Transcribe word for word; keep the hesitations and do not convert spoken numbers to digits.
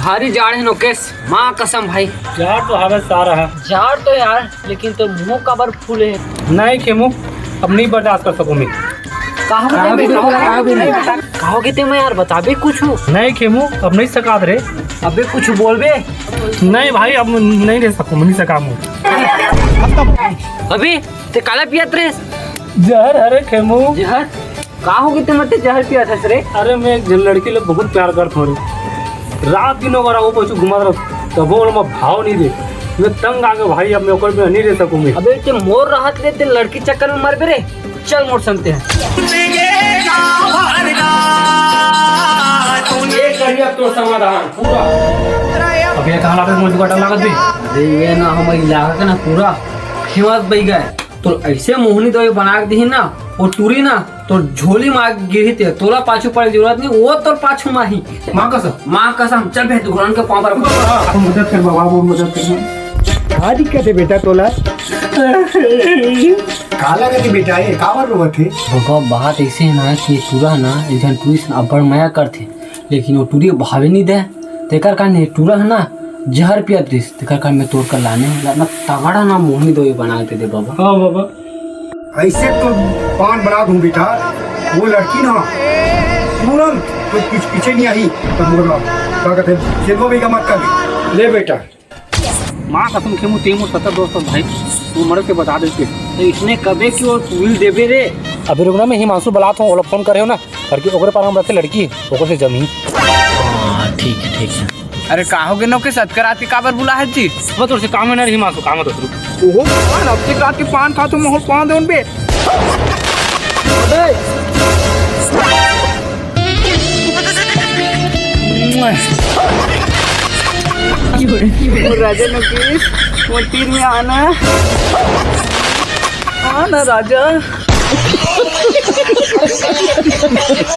भारी जाड़ हे नोकेश, माँ कसम भाई। जाड़ तो हवे सारा हे। जाड़ तो यार, लेकिन तोर मुंह काबर फूले हे? नहीं खेमू, अब नहीं बर्दाश्त कर सकूं मैं। का होगे ते में यार, बताबे कुछू। नहीं खेमू, अब नहीं सकात रे। अबे कुछू बोलबे। नहीं भाई, अब नहीं रह सकूं, नहीं सकामू। अबे ते काला पियत रे? जहर हरे खेमू। जहर? का होगे ते मते जहर पियत हस रे? अरे मैं एक झन लड़की ले बहुत प्यार करत हों रे। रात दिन ओकर आगू पाछू घुमत रहत, तभो ओला मैं भाव नहीं दे। मैं तंग आगे भाई, अब मैं ओकर बिना नहीं रह सकूं मैं। अबे ते मोर रहत ले ते लड़की चक्कर में मरबे रे। चल मोर संग ते। एक करिया तो समाधान पूरा। अबे कहाँ लागत मुझे बटन लागत भी? अरे ये ना हमर इलाका के ना पूरा फेमस बैगा हे। तो ऐसे मोहनी दवाई बना के दिही ना, वो टूरी ना तो झोली मार गिरही ते, तोला पाछू पड़े के जरूरत नहीं, वो तोर पाछू माही। माँ कसम। माँ कसम, चल बे, तू घुरन के पाँव पर। मदद कर बाबा, वो मदद कर। का दिक्कत हे बेटा तोला? काला करके बेटा, ये काबर रोवत हे? बाबा, बात ऐसे हे ना कि टूरा ना एक झन टूरी से अब्बड़ मया करथे, लेकिन वो टूरी भावे नहीं दे, तेकर कारण ये टूरा हे ना जहर पियत रिस, तेकर कारण मैं तोर कर लाने वाला ना तगड़ा ना मोहनी दवाई बना के दे बाबा। हाँ बाबा। ऐसे तो पान बना दूं बेटा, वो लड़की ना तुरंत तो कुछ पीछे नहीं आई, तो मोर का कहते हैं, सेवा भी का मत कर। ले बेटा। माँ कसम खेमू, ते मोर सच्चा दोस्त हस भाई, तू मर के बता देते। तो इसने कबे कि वो टूरी देबे रे। अभी रुकना, मैं हिमांशु बलात हों, ओला फोन करे हों ना, करके ओकरे पारा में रथे लड़की, ओकर से जमी। हाँ, ठीक हे, ठीक हे। अरे का होगे नोकेश, अतका रात के काबर बुलाए हस जी? वो तोर से काम हे ना रे हिमांशु, काम हे तो शुरू। ओहो भगवान, अतका रात के पान खाथों, मोहर पान देवन बे। राजा नोकेश, मोर तीर में आना, आना राजा।